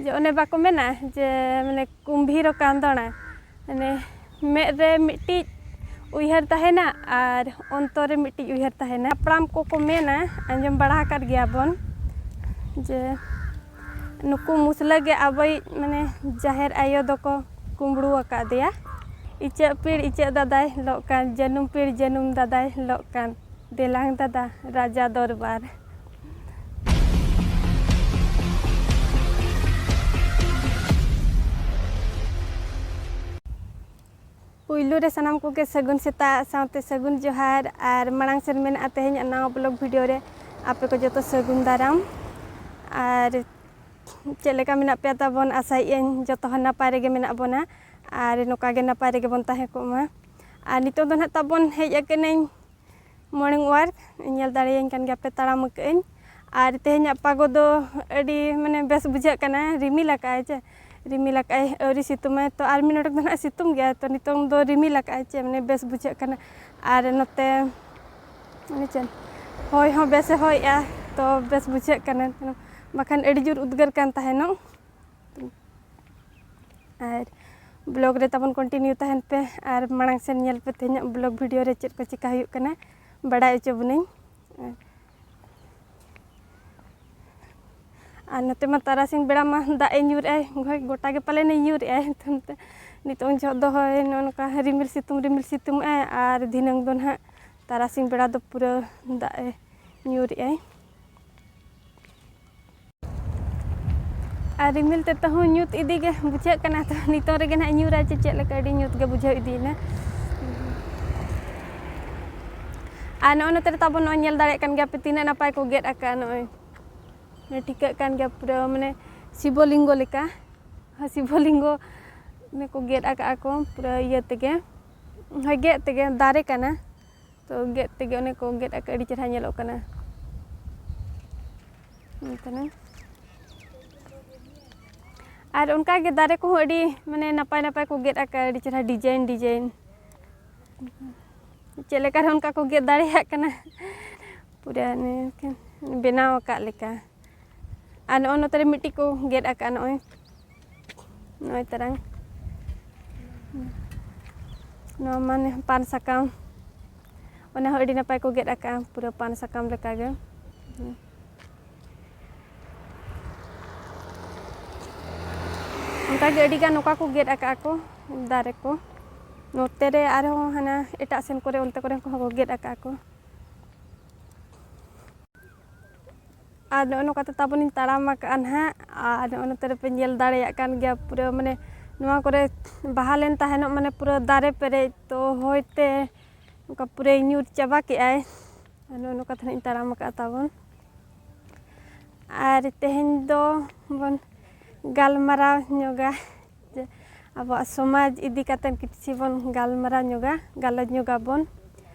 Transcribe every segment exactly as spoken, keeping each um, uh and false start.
ᱡᱮ ᱚᱱᱮ ᱵᱟᱠᱚ ᱢᱮᱱᱟ ᱡᱮ ᱢᱟᱱᱮ ᱠᱩᱢᱵᱷᱤᱨ ᱚᱠᱟᱱ ᱫᱟᱬᱟ, ᱢᱟᱱᱮ ᱢᱮᱫ ᱨᱮ ᱢᱤᱫᱴᱤᱡ ᱩᱭᱦᱟᱹᱨ ᱛᱟᱦᱮᱱᱟ ᱟᱨ ᱚᱱᱛᱚᱨ ᱨᱮ ᱢᱤᱫᱴᱤᱡ ᱩᱭᱦᱟᱹᱨ ᱛᱟᱦᱮᱱᱟ᱾ ᱦᱟᱯᱲᱟᱢ ᱠᱚᱠᱚ ᱢᱮᱱᱟ, ᱟᱸᱡᱚᱢ ᱵᱟᱲᱟ ᱟᱠᱟᱫ ᱜᱮᱭᱟ ᱵᱚᱱ, ᱡᱮ ᱱᱩᱠᱩ ᱢᱩᱥᱞᱟᱹ ᱜᱮ ᱟᱵᱚᱭᱤᱡ ᱢᱟᱱᱮ ᱡᱟᱦᱮᱨ ᱟᱭᱳ ᱫᱚᱠᱚ ᱠᱩᱢᱵᱽᱲᱩ ᱟᱠᱟᱫᱮᱭᱟ᱾ ᱤᱪᱟᱹᱜ ᱯᱤᱲ ᱤᱪᱟᱹᱜ ᱫᱟᱫᱟᱭ ᱞᱚᱜ ᱠᱟᱱ, ᱡᱟᱹᱱᱩᱢ ᱯᱤᱲ ᱡᱟᱹᱱᱩᱢ ᱫᱟᱫᱟᱭ ᱞᱚᱜ ᱠᱟᱱ, ᱫᱮᱞᱟᱝ ᱫᱟᱫᱟ ᱨᱟᱡᱟ ᱫᱚᱨᱵᱟᱨ᱾ ᱯᱩᱭᱞᱩ ᱨᱮ ᱥᱟᱱᱟᱢ ᱠᱚᱜᱮ ᱥᱟᱹᱜᱩᱱ ᱥᱮᱛᱟᱜ ᱥᱟᱶᱛᱮ ᱥᱟᱹᱜᱩᱱ ᱡᱚᱦᱟᱨ᱾ ᱟᱨ ᱢᱟᱲᱟᱝ ᱥᱮᱱ ᱢᱮᱱᱟᱜᱼᱟ ᱛᱮᱦᱮᱧᱟᱜ ᱱᱟᱣᱟ ᱵᱞᱚᱜ ᱵᱷᱤᱰᱤᱭᱳ ᱨᱮ ᱟᱯᱮ ᱠᱚ ᱡᱚᱛᱚ ᱥᱟᱹᱜᱩᱱ ᱫᱟᱨᱟᱢ᱾ ᱟᱨ ᱪᱮᱫ ᱞᱮᱠᱟ ᱢᱮᱱᱟᱜ ᱯᱮᱭᱟ ᱛᱟᱵᱚᱱ? ᱟᱥᱟᱭᱮᱫ ᱟᱹᱧ ᱡᱚᱛᱚ ᱦᱚᱲ ᱱᱟᱯᱟᱭ ᱨᱮᱜᱮ ᱢᱮᱱᱟᱜ ᱵᱚᱱᱟ ᱟᱨ ᱱᱚᱝᱠᱟ ᱜᱮ ᱱᱟᱯᱟᱭ ᱨᱮᱜᱮ ᱵᱚᱱ ᱛᱟᱦᱮᱸ ᱠᱚᱜ ᱢᱟ᱾ ᱟᱨ ᱱᱤᱛᱚᱜ ᱫᱚ ᱱᱟᱦᱟᱜ ᱛᱟᱵᱚᱱ ᱦᱮᱡ ᱟᱠᱟᱱᱟᱹᱧ morning walk, ᱧᱮᱞ ᱫᱟᱲᱮᱭᱟᱹᱧ ᱠᱟᱱ ᱜᱮᱭᱟ ᱯᱮ, ᱛᱟᱲᱟᱢ ᱟᱠᱟᱫ ᱟᱹᱧ᱾ ᱟᱨ ᱛᱮᱦᱮᱧᱟᱜ ᱯᱟᱜᱚ ᱫᱚ ᱟᱹᱰᱤ ᱢᱟᱱᱮ ᱵᱮᱥ ᱵᱩᱡᱷᱟᱹᱜ ᱠᱟᱱᱟ, ᱨᱤᱢᱤᱞ ᱟᱠᱟᱫ ᱟᱭ ᱪᱮ, ᱨᱤᱢᱤᱞ ᱟᱠᱟᱫ ᱟᱭ, ᱟᱹᱣᱨᱤ ᱥᱤᱛᱩᱝ ᱟᱭ᱾ ᱛᱚ ᱟᱨ ᱢᱤᱫ ᱰᱚᱸᱰᱮᱠ ᱫᱚ ᱱᱟᱦᱟᱜ ᱥᱤᱛᱩᱝ ᱜᱮᱭᱟ, ᱛᱚ ᱱᱤᱛᱚᱝ ᱫᱚ ᱨᱤᱢᱤᱞ ᱟᱠᱟᱫ ᱟᱭ ᱪᱮ, ᱢᱟᱱᱮ ᱵᱮᱥ ᱵᱩᱡᱷᱟᱹᱜ ᱠᱟᱱᱟ᱾ ᱟᱨ ᱱᱚᱛᱮ ᱢᱟᱱᱮ ᱪᱮᱫ ᱦᱚᱭ ᱦᱚᱸ ᱵᱮᱥᱮ ᱦᱚᱭᱮᱜᱼᱟ, ᱛᱚ ᱵᱮᱥ ᱵᱩᱡᱷᱟᱹᱜ ᱠᱟᱱᱟ, ᱵᱟᱠᱷᱟᱱ ᱟᱹᱰᱤ ᱡᱳᱨ ᱩᱫᱽᱜᱟᱹᱨ ᱠᱟᱱ ᱛᱟᱦᱮᱱᱚᱜ᱾ ᱟᱨ ᱵᱞᱚᱜ ᱨᱮ ᱛᱟᱵᱚᱱ continue ᱛᱟᱦᱮᱱ ᱯᱮ ᱟᱨ ᱢᱟᱲᱟᱝ ᱥᱮᱱ ᱧᱮᱞ ᱯᱮ ᱛᱮᱦᱮᱧᱟᱜ ᱵᱞᱚᱜ ᱵᱷᱤᱰᱤᱭᱳ ᱨᱮ ᱪᱮᱫ ᱠᱚ ᱪᱤᱠᱟ ᱦᱩᱭᱩᱜ ᱠᱟᱱᱟ, ᱵᱟᱲᱟᱭ ᱦᱚᱪᱚ ᱵᱚᱱᱟᱹᱧ᱾ ᱟᱨ ᱱᱚᱛᱮ ᱢᱟ ᱛᱟᱨᱟᱥᱤᱧ ᱵᱮᱲᱟ ᱢᱟ ᱫᱟᱜ ᱮ ᱧᱩᱨᱮᱜᱼᱟᱭ, ᱦᱳᱭ, ᱜᱚᱴᱟ ᱜᱮ ᱯᱟᱞᱮᱱ ᱮ ᱧᱩᱨᱮᱜᱼᱟᱭ᱾ ᱱᱤᱛᱚᱝ ᱡᱚᱦᱚᱜ ᱫᱚ ᱦᱳᱭ ᱱᱚᱜᱼᱚ ᱱᱚᱝᱠᱟ ᱨᱤᱢᱤᱞ ᱥᱤᱛᱩᱝ, ᱨᱤᱢᱤᱞ ᱥᱤᱛᱩᱝ ᱮᱜᱼᱟᱭ ᱟᱨ ᱫᱷᱤᱱᱟᱹᱝ ᱫᱚ ᱱᱟᱦᱟᱜ ᱛᱟᱨᱟᱥᱤᱧ ᱵᱮᱲᱟ ᱫᱚ ᱯᱩᱨᱟᱹ ᱫᱟᱜ ᱮ ᱧᱩᱨᱮᱜᱼᱟᱭ᱾ ᱟᱨ ᱨᱤᱢᱤᱞ ᱛᱮ ᱛᱟᱹᱦᱩ ᱧᱩᱛ ᱤᱫᱤ ᱜᱮ ᱵᱩᱡᱷᱟᱹᱜ ᱠᱟᱱᱟ᱾ ᱛᱚ ᱱᱤᱛᱚᱝ ᱨᱮᱜᱮ ᱱᱟᱦᱟᱜ ᱧᱩᱨᱟ ᱪᱮ ᱪᱮᱫ ᱞᱮᱠᱟ, ᱟᱹᱰᱤ ᱧᱩᱛ ᱜᱮ ᱵᱩᱡᱷᱟᱹᱣ ᱤᱫᱤᱭᱮᱱᱟ᱾ ᱟᱨ ᱱᱚᱜᱼᱚᱭ ᱱᱚᱛᱮ ᱨᱮ ᱛᱟᱵᱚᱱ ᱱᱚᱜᱼᱚᱭ ᱧᱮᱞ ᱫᱟᱲᱮᱭᱟᱜ ᱠᱟᱱ ᱜᱮᱭᱟ ᱯᱮ ᱛᱤᱱᱟᱹᱜ ᱱᱟᱯᱟᱭ ᱠᱚ ᱜᱮᱫ ᱟᱠᱟᱫᱼᱟ᱾ ᱱᱚᱜᱼᱚᱭ ᱴᱷᱤᱠᱟᱹᱜ ᱠᱟᱱ ᱜᱮᱭᱟ ᱯᱩᱨᱟᱹ ᱢᱟᱱᱮ ᱥᱤᱵᱚᱞᱤᱝᱜᱚ ᱞᱮᱠᱟ᱾ ᱥᱤᱵᱚᱞᱤᱝᱜᱚ ᱚᱱᱮ ᱠᱚ ᱜᱮᱫ ᱟᱠᱟᱫᱼᱟ ᱠᱚ ᱯᱩᱨᱟᱹ ᱤᱭᱟᱹ ᱛᱮᱜᱮ, ᱦᱳᱭ, ᱜᱮᱫ ᱛᱮᱜᱮ, ᱫᱟᱨᱮ ᱠᱟᱱᱟ᱾ ᱛᱚ ᱜᱮᱫ ᱛᱮᱜᱮ ᱚᱱᱮ ᱠᱚ ᱜᱮᱫ ᱟᱠᱟᱫ, ᱟᱹᱰᱤ ᱪᱮᱦᱨᱟ ᱧᱮᱞᱚᱜ ᱠᱟᱱᱟ᱾ ᱱᱚᱛᱮᱱᱟᱜ ᱟᱨ ᱚᱱᱠᱟ ᱜᱮ ᱫᱟᱨᱮ ᱠᱚᱦᱚᱸ ᱟᱹᱰᱤ ᱢᱟᱱᱮ ᱱᱟᱯᱟᱭ ᱱᱟᱯᱟᱭ ᱠᱚ ᱜᱮᱫ ᱟᱠᱟᱫ, ᱟᱹᱰᱤ ᱪᱮᱦᱨᱟ design design᱾ ᱪᱮᱫ ᱞᱮᱠᱟ ᱨᱮ ᱚᱱᱠᱟ ᱠᱚ ᱜᱮᱫ ᱫᱟᱲᱮᱭᱟᱜ ᱠᱟᱱᱟ, ᱯᱩᱨᱟᱹ ᱚᱱᱮ ᱵᱮᱱᱟᱣ ᱟᱠᱟᱫ ᱞᱮᱠᱟ᱾ ᱟᱨ ᱱᱚᱜᱼᱚᱭ ᱱᱚᱛᱮ ᱨᱮ ᱢᱤᱫᱴᱤᱡ ᱠᱚ ᱜᱮᱫ ᱟᱠᱟᱫᱼᱟ, ᱱᱚᱜᱼᱚᱭ, ᱱᱚᱜᱼᱚᱭ ᱛᱟᱨᱟᱝ᱾ ᱱᱚᱣᱟ ᱢᱟᱱᱮ ᱯᱟᱱ ᱥᱟᱠᱟᱢ, ᱚᱱᱟ ᱦᱚᱸ ᱟᱹᱰᱤ ᱱᱟᱯᱟᱭ ᱠᱚ ᱜᱮᱫ ᱟᱠᱟᱫᱼᱟ, ᱯᱩᱨᱟᱹ ᱯᱟᱱ ᱥᱟᱠᱟᱢ ᱞᱮᱠᱟᱜᱮ᱾ ᱚᱱᱠᱟᱜᱮ ᱟᱹᱰᱤᱜᱟᱱ ᱱᱚᱝᱠᱟ ᱠᱚ ᱜᱮᱫ ᱟᱠᱟᱫᱼᱟ ᱠᱚ ᱫᱟᱨᱮ ᱠᱚ᱾ ᱱᱚᱛᱮ ᱨᱮ ᱟᱨᱦᱚᱸ ᱦᱟᱱᱟ ᱮᱴᱟᱜ ᱥᱮᱱ ᱠᱚᱨᱮ, ᱚᱱᱛᱮ ᱠᱚᱨᱮ ᱠᱚᱦᱚᱸ ᱠᱚ ᱜᱮᱫ ᱟᱠᱟᱫᱼᱟ ᱠᱚ᱾ ᱟᱨ ᱱᱚᱜᱼᱚᱭ ᱱᱚᱝᱠᱟᱛᱮ ᱛᱟᱵᱚᱱᱤᱧ ᱛᱟᱲᱟᱢ ᱟᱠᱟᱫᱼᱟ ᱱᱟᱦᱟᱜ᱾ ᱟᱨ ᱱᱚᱜᱼᱚᱭ ᱱᱚᱛᱮ ᱨᱮᱯᱮ ᱧᱮᱞ ᱫᱟᱲᱮᱭᱟᱜ ᱠᱟᱱ ᱜᱮᱭᱟ, ᱯᱩᱨᱟᱹ ᱢᱟᱱᱮ ᱱᱚᱣᱟ ᱠᱚᱨᱮ ᱵᱟᱦᱟ ᱞᱮᱱ ᱛᱟᱦᱮᱱᱚᱜ, ᱢᱟᱱᱮ ᱯᱩᱨᱟᱹ ᱫᱟᱨᱮ ᱯᱮᱨᱮᱡ, ᱛᱚ ᱦᱚᱭ ᱛᱮ ᱱᱚᱝᱠᱟ ᱯᱩᱨᱟᱹᱭ ᱧᱩᱨ ᱪᱟᱵᱟ ᱠᱮᱜᱼᱟᱭ᱾ ᱟᱨ ᱱᱚᱜᱼᱚᱭ ᱱᱚᱝᱠᱟ ᱛᱮ ᱱᱟᱦᱟᱜ ᱤᱧ ᱛᱟᱲᱟᱢ ᱟᱠᱟᱫᱼᱟ ᱛᱟᱵᱚᱱ᱾ ᱟᱨ ᱛᱮᱦᱮᱧ ᱫᱚ ᱵᱚᱱ ᱜᱟᱞᱢᱟᱨᱟᱣ ᱧᱚᱜᱟ ᱡᱮ ᱟᱵᱚᱣᱟᱜ ᱥᱚᱢᱟᱡᱽ ᱤᱫᱤ ᱠᱟᱛᱮᱫ ᱠᱤᱪᱷᱤ ᱵᱚᱱ ᱜᱟᱞᱢᱟᱨᱟᱣ ᱧᱚᱜᱟ, ᱜᱟᱞᱚᱪ ᱧᱚᱜᱟᱵᱚᱱ᱾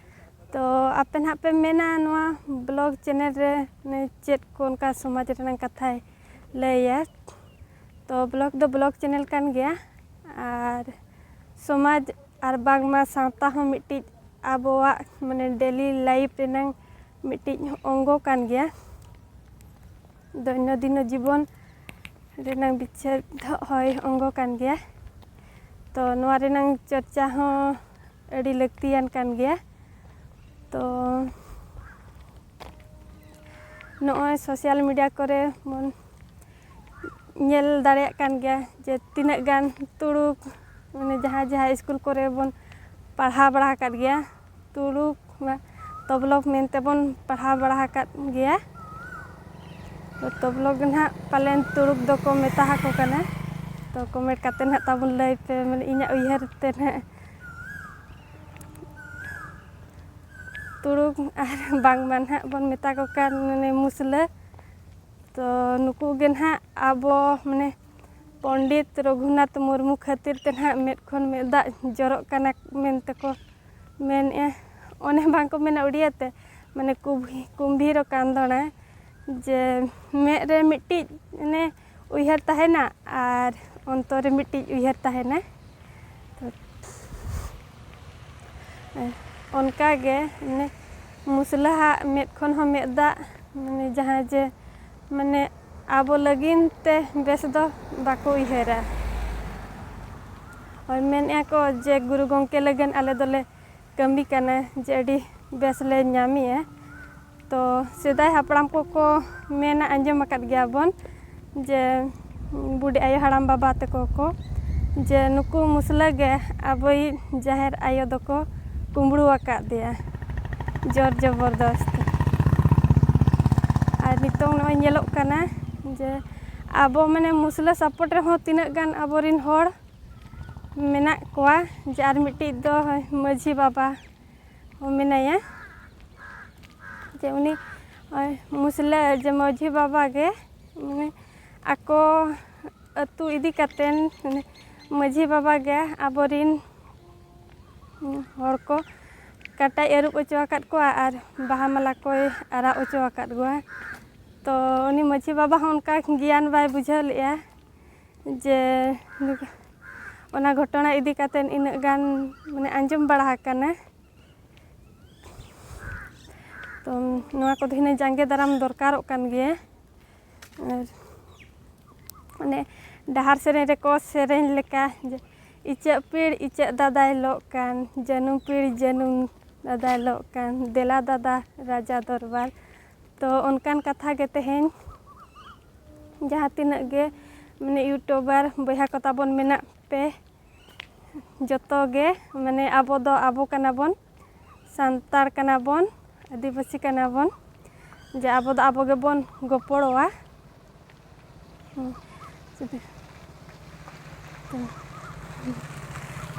ᱛᱚ ᱟᱯᱮ ᱱᱟᱦᱟᱜ ᱯᱮ ᱢᱮᱱᱟ ᱱᱚᱣᱟ blog channel ᱨᱮ ᱢᱟᱱᱮ ᱪᱮᱫ ᱠᱚ ᱚᱱᱠᱟ ᱥᱚᱢᱟᱡᱽ ᱨᱮᱱᱟᱜ ᱠᱟᱛᱷᱟᱭ ᱞᱟᱹᱭᱟ᱾ ᱛᱚ blog ᱫᱚ blog channel ᱠᱟᱱ ᱜᱮᱭᱟ, ᱟᱨ ᱥᱚᱢᱟᱡᱽ ᱟᱨ ᱵᱟᱝᱢᱟ ᱥᱟᱶᱛᱟ ᱦᱚᱸ ᱢᱤᱫᱴᱤᱡ ᱟᱵᱚᱣᱟᱜ ᱢᱟᱱᱮ daily life ᱨᱮᱱᱟᱝ ᱢᱤᱫᱴᱤᱡ ᱚᱝᱜᱚ ᱠᱟᱱ ᱜᱮᱭᱟ᱾ ᱫᱚᱭᱱᱚᱫᱤᱱᱚ ᱡᱤᱵᱚᱱ ᱨᱮᱱᱟᱝ ᱵᱤᱪᱷᱮᱫ ᱦᱚᱭ ᱚᱝᱜᱚ ᱠᱟᱱ ᱜᱮᱭᱟ᱾ ᱛᱚ ᱱᱚᱣᱟ ᱨᱮᱱᱟᱝ ᱪᱚᱨᱪᱟ ᱦᱚᱸ ᱟᱹᱰᱤ ᱞᱟᱹᱠᱛᱤᱭᱟᱱ ᱠᱟᱱ ᱜᱮᱭᱟ᱾ ᱛᱚ ᱱᱚᱜᱼᱚᱭ social media ᱠᱚᱨᱮ ᱵᱚᱱ ᱧᱮᱞ ᱫᱟᱲᱮᱭᱟᱜ ᱠᱟᱱ ᱜᱮᱭᱟ ᱡᱮ ᱛᱤᱱᱟᱹᱜ ᱜᱟᱱ ᱛᱩᱲᱩᱠ, ᱢᱟᱱᱮ ᱡᱟᱦᱟᱸ ᱡᱟᱦᱟᱸ ᱥᱠᱩᱞ ᱠᱚᱨᱮ ᱵᱚᱱ ᱯᱟᱲᱦᱟᱣ ᱵᱟᱲᱟ ᱟᱠᱟᱫ ᱜᱮᱭᱟ, ᱛᱩᱲᱩᱠ ᱵᱟ ᱛᱚᱵᱞᱚᱠ ᱢᱮᱱᱛᱮ ᱵᱚᱱ ᱯᱟᱲᱦᱟᱣ ᱵᱟᱲᱟ ᱟᱠᱟᱫ ᱜᱮᱭᱟ᱾ ᱛᱚ ᱛᱚᱵᱞᱚᱠ ᱜᱮ ᱱᱟᱦᱟᱜ ᱯᱟᱞᱮᱱ ᱛᱩᱲᱩᱠ ᱫᱚᱠᱚ ᱢᱮᱛᱟ ᱟᱠᱚ ᱠᱟᱱᱟ᱾ ᱛᱚ comment ᱠᱟᱛᱮ ᱱᱟᱦᱟᱜ ᱛᱟᱵᱚᱱ ᱞᱟᱹᱭ ᱯᱮ, ᱢᱟᱱᱮ ᱤᱧᱟᱹᱜ ᱩᱭᱦᱟᱹᱨ ᱛᱮ ᱱᱟᱦᱟᱜ ᱛᱩᱲᱩᱠ ᱟᱨ ᱵᱟᱝᱢᱟ ᱱᱟᱦᱟᱜ ᱵᱚᱱ ᱢᱮᱛᱟ ᱠᱚ ᱠᱟᱱ ᱢᱟᱱᱮ ᱢᱩᱥᱞᱟᱹ᱾ ᱛᱚ ᱱᱩᱠᱩ ᱜᱮ ᱱᱟᱦᱟᱜ ᱟᱵᱚ ᱢᱟᱱᱮ ᱯᱚᱱᱰᱤᱛ ᱨᱚᱜᱷᱩᱱᱟᱛᱷ ᱢᱩᱨᱢᱩ ᱠᱷᱟᱹᱛᱤᱨ ᱛᱮ ᱱᱟᱦᱟᱜ ᱢᱮᱫ ᱠᱷᱚᱱ ᱢᱮᱫ ᱫᱟᱜ ᱡᱚᱨᱚᱜ ᱠᱟᱱᱟ ᱢᱮᱱᱛᱮ ᱠᱚ ᱢᱮᱱᱮᱫᱼᱟ᱾ ᱚᱱᱮ ᱵᱟᱝᱠᱚ ᱢᱮᱱᱟ ᱩᱲᱤᱭᱟᱹ ᱛᱮ, ᱢᱟᱱᱮ ᱠᱩᱵᱷᱤ-, ᱠᱩᱢᱵᱷᱤᱨᱚ ᱠᱟᱱᱫᱚᱱᱟ, ᱡᱮ ᱢᱮᱫ ᱨᱮ ᱢᱤᱫᱴᱤᱡ ᱢᱟᱱᱮ ᱩᱭᱦᱟᱹᱨ ᱛᱟᱦᱮᱱᱟ ᱟᱨ ᱚᱱᱛᱚᱨ ᱨᱮ ᱢᱤᱫᱴᱤᱡ ᱩᱭᱦᱟᱹᱨ ᱛᱟᱦᱮᱱᱟ᱾ ᱛᱚ ᱚᱱᱠᱟᱜᱮ ᱢᱟᱱᱮ ᱢᱩᱥᱞᱟᱹᱣᱟᱜ ᱢᱮᱫ ᱠᱷᱚᱱ ᱦᱚᱸ ᱢᱮᱫ ᱫᱟᱜ, ᱢᱟᱱᱮ ᱡᱟᱦᱟᱸ ᱡᱮ ᱢᱟᱱᱮ ᱟᱵᱚ ᱞᱟᱹᱜᱤᱫ ᱛᱮ ᱵᱮᱥ ᱫᱚ ᱵᱟᱠᱚ ᱩᱭᱦᱟᱹᱨᱟ᱾ ᱦᱳᱭ, ᱢᱮᱱᱮᱫᱼᱟ ᱠᱚ ᱡᱮ ᱜᱩᱨᱩ ᱜᱚᱢᱠᱮ ᱞᱟᱹᱜᱤᱫ ᱟᱞᱮ ᱫᱚᱞᱮ ᱠᱟᱹᱢᱤ ᱠᱟᱱᱟ, ᱡᱮ ᱟᱹᱰᱤ ᱵᱮᱥ ᱞᱮ ᱧᱟᱢᱮᱜᱼᱟ᱾ ᱛᱚ ᱥᱮᱫᱟᱭ ᱦᱟᱯᱲᱟᱢ ᱠᱚᱠᱚ ᱢᱮᱱᱟ, ᱟᱸᱡᱚᱢ ᱟᱠᱟᱫ ᱜᱮᱭᱟ ᱵᱚᱱ, ᱡᱮ ᱵᱩᱰᱤ ᱟᱭᱳ ᱦᱟᱲᱟᱢ ᱵᱟᱵᱟ ᱛᱟᱠᱚ ᱠᱚ, ᱡᱮ ᱱᱩᱠᱩ ᱢᱩᱥᱞᱟᱹ ᱜᱮ ᱟᱵᱚᱭᱤᱡ ᱡᱟᱦᱮᱨ ᱟᱭᱳ ᱫᱚᱠᱚ ᱠᱩᱢᱵᱽᱲᱩ ᱟᱠᱟᱫᱮᱭᱟ ᱡᱳᱨ ᱡᱚᱵᱚᱨᱫᱚᱥᱛ᱾ ᱟᱨ ᱱᱤᱛᱚᱝ ᱱᱚᱜᱼᱚᱭ ᱧᱮᱞᱚᱜ ᱠᱟᱱᱟ ᱡᱮ ᱟᱵᱚ ᱢᱟᱱᱮ ᱢᱩᱥᱞᱟᱹ support ᱨᱮᱦᱚᱸ ᱛᱤᱱᱟᱹᱜ ᱜᱟᱱ ᱟᱵᱚᱨᱮᱱ ᱦᱚᱲ ᱢᱮᱱᱟᱜ ᱠᱚᱣᱟ, ᱡᱮ ᱟᱨ ᱢᱤᱫᱴᱤᱡ ᱫᱚ ᱢᱟᱹᱡᱷᱤ ᱵᱟᱵᱟ ᱦᱚᱸ ᱢᱮᱱᱟᱭᱟ, ᱡᱮ ᱩᱱᱤ, ᱳᱭ, ᱢᱩᱥᱞᱟᱹ, ᱡᱮ ᱢᱟᱹᱡᱷᱤ ᱵᱟᱵᱟ ᱜᱮ, ᱢᱟᱱᱮ, ᱟᱠᱚ ᱟᱹᱛᱩ ᱤᱫᱤ ᱠᱟᱛᱮᱱ, ᱢᱟᱱᱮ, ᱢᱟᱹᱡᱷᱤ ᱵᱟᱵᱟ ᱜᱮ ᱟᱵᱚᱨᱤᱱ ᱦᱚᱲ ᱠᱚ ᱠᱟᱴᱟᱭ ᱟᱹᱨᱩᱵ ᱦᱚᱪᱚ ᱟᱠᱟᱫ ᱠᱚᱣᱟ ᱟᱨ ᱵᱟᱦᱟ ᱢᱟᱞᱟ ᱠᱚᱭ ᱟᱨᱟᱣ ᱦᱚᱪᱚ ᱟᱠᱟᱫ ᱠᱚᱣᱟ᱾ ᱛᱚ ᱩᱱᱤ ᱢᱟᱹᱡᱷᱤ ᱵᱟᱵᱟ ᱦᱚᱸ ᱚᱱᱠᱟ ᱜᱮᱭᱟᱱ ᱵᱟᱭ ᱵᱩᱡᱷᱟᱹᱣ ᱞᱮᱫᱼᱟ, ᱡᱮ ᱚᱱᱟ ᱜᱷᱚᱴᱚᱱᱟ ᱤᱫᱤ ᱠᱟᱛᱮᱫ ᱤᱱᱟᱹᱜ ᱜᱟᱱ, ᱢᱟᱱᱮ, ᱟᱸᱡᱚᱢ ᱵᱟᱲᱟ ᱟᱠᱟᱱᱟ᱾ ᱛᱚ ᱱᱚᱣᱟ ᱠᱚᱫᱚ ᱦᱩᱱᱟᱹᱝ ᱡᱟᱸᱜᱮ ᱫᱟᱨᱟᱢ ᱫᱚᱨᱠᱟᱨᱚᱜ ᱠᱟᱱ ᱜᱮᱭᱟ᱾ ᱟᱨ ᱚᱱᱮ ᱰᱟᱦᱟᱨ ᱥᱮᱨᱮᱧ ᱨᱮᱠᱚ ᱥᱮᱨᱮᱧ ᱞᱮᱠᱟ, ᱡᱮ, "ᱤᱪᱟᱹᱜ ᱯᱤᱲ ᱤᱪᱟᱹᱜ ᱫᱟᱫᱟᱭ ᱞᱚᱜ ᱠᱟᱱ, ᱡᱟᱹᱱᱩᱢ ᱯᱤᱲ ᱡᱟᱹᱱᱩᱢ ᱫᱟᱫᱟᱭ ᱞᱚᱜ ᱠᱟᱱ, ᱫᱮᱞᱟ ᱫᱟᱫᱟ ᱨᱟᱡᱟ ᱫᱚᱨᱵᱟᱨ", ᱛᱚ ᱚᱱᱠᱟᱱ ᱠᱟᱛᱷᱟ ᱜᱮ ᱛᱮᱦᱮᱧ ᱡᱟᱦᱟᱸ ᱛᱤᱱᱟᱹᱜ ᱜᱮ, ᱢᱟᱱᱮ, YouTuber ᱵᱚᱭᱦᱟ ᱠᱚ ᱛᱟᱵᱚᱱ ᱢᱮᱱᱟᱜ ᱯᱮ, ᱡᱚᱛᱚ ᱜᱮ, ᱢᱟᱱᱮ, ᱟᱵᱚ ᱫᱚ ᱟᱵᱚ ᱠᱟᱱᱟ ᱵᱚᱱ, ᱥᱟᱱᱛᱟᱲ ᱠᱟᱱᱟ ᱵᱚᱱ, ᱟᱹᱫᱤᱵᱟᱹᱥᱤ ᱠᱟᱱᱟ ᱵᱚᱱ, ᱡᱮ ᱟᱵᱚ ᱫᱚ ᱟᱵᱚ ᱜᱮᱵᱚᱱ ᱜᱚᱯᱚᱲᱚᱜᱼᱟ᱾ ᱦᱩᱸ, ᱥᱩᱫᱷᱩ, ᱛᱚ,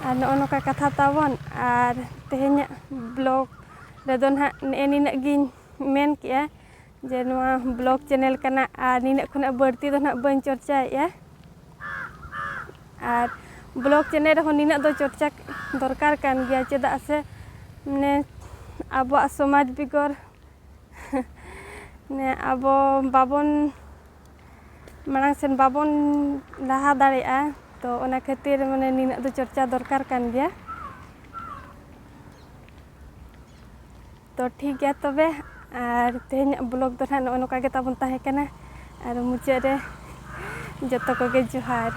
ᱟᱨ ᱱᱚᱜᱼᱚ ᱱᱚᱝᱠᱟ ᱠᱟᱛᱷᱟ ᱛᱟᱵᱚᱱ᱾ ᱟᱨ ᱛᱮᱦᱮᱧᱟᱜ vlog ᱨᱮᱫᱚ ᱱᱟᱦᱟᱜ ᱱᱮᱜᱼᱮ ᱱᱤᱱᱟᱹᱜ ᱜᱤᱧ ᱢᱮᱱ ᱠᱮᱜᱼᱟ, ᱡᱮ ᱱᱚᱣᱟ vlog channel ᱠᱟᱱᱟ ᱟᱨ ᱱᱤᱱᱟᱹᱜ ᱠᱷᱚᱱᱟᱜ ᱵᱟᱹᱲᱛᱤ ᱫᱚ ᱱᱟᱦᱟᱜ ᱵᱟᱹᱧ ᱪᱚᱨᱪᱟᱭᱮᱫᱼᱟ᱾ ᱟᱨ vlog channel ᱨᱮᱦᱚᱸ ᱱᱤᱱᱟᱹᱜ ᱫᱚ ᱪᱚᱨᱪᱟ ᱫᱚᱨᱠᱟᱨ ᱠᱟᱱ ᱜᱮᱭᱟ, ᱪᱮᱫᱟᱜ ᱥᱮ, ᱢᱟᱱᱮ, ᱟᱵᱚᱣᱟᱜ ᱥᱚᱢᱟᱡᱽ ᱵᱮᱜᱚᱨ ᱢᱟᱱᱮ, ᱟᱵᱚ ᱵᱟᱵᱚᱱ, ᱢᱟᱲᱟᱝ ᱥᱮᱱ ᱵᱟᱵᱚᱱ ᱞᱟᱦᱟ ᱫᱟᱲᱮᱭᱟᱜᱼᱟ᱾ ᱛᱚ ᱚᱱᱟ ᱠᱷᱟᱹᱛᱤᱨ, ᱢᱟᱱᱮ, ᱱᱤᱱᱟᱹᱜ ᱫᱚ ᱪᱚᱨᱪᱟ ᱫᱚᱨᱠᱟᱨ ᱠᱟᱱ ᱜᱮᱭᱟ᱾ ᱛᱚ ᱴᱷᱤᱠ ᱜᱮᱭᱟ ᱛᱚᱵᱮ, ᱟᱨ ᱛᱮᱦᱮᱧᱟᱜ vlog ᱫᱚ ᱱᱟᱦᱟᱜ ᱱᱚᱜᱼᱚ ᱱᱚᱝᱠᱟ ᱜᱮ ᱛᱟᱵᱚᱱ ᱛᱟᱦᱮᱸ ᱠᱟᱱᱟ᱾ ᱟᱨ ᱢᱩᱪᱟᱹᱫ ᱨᱮ ᱡᱚᱛᱚ ᱠᱚᱜᱮ ᱡᱚᱦᱟᱨ᱾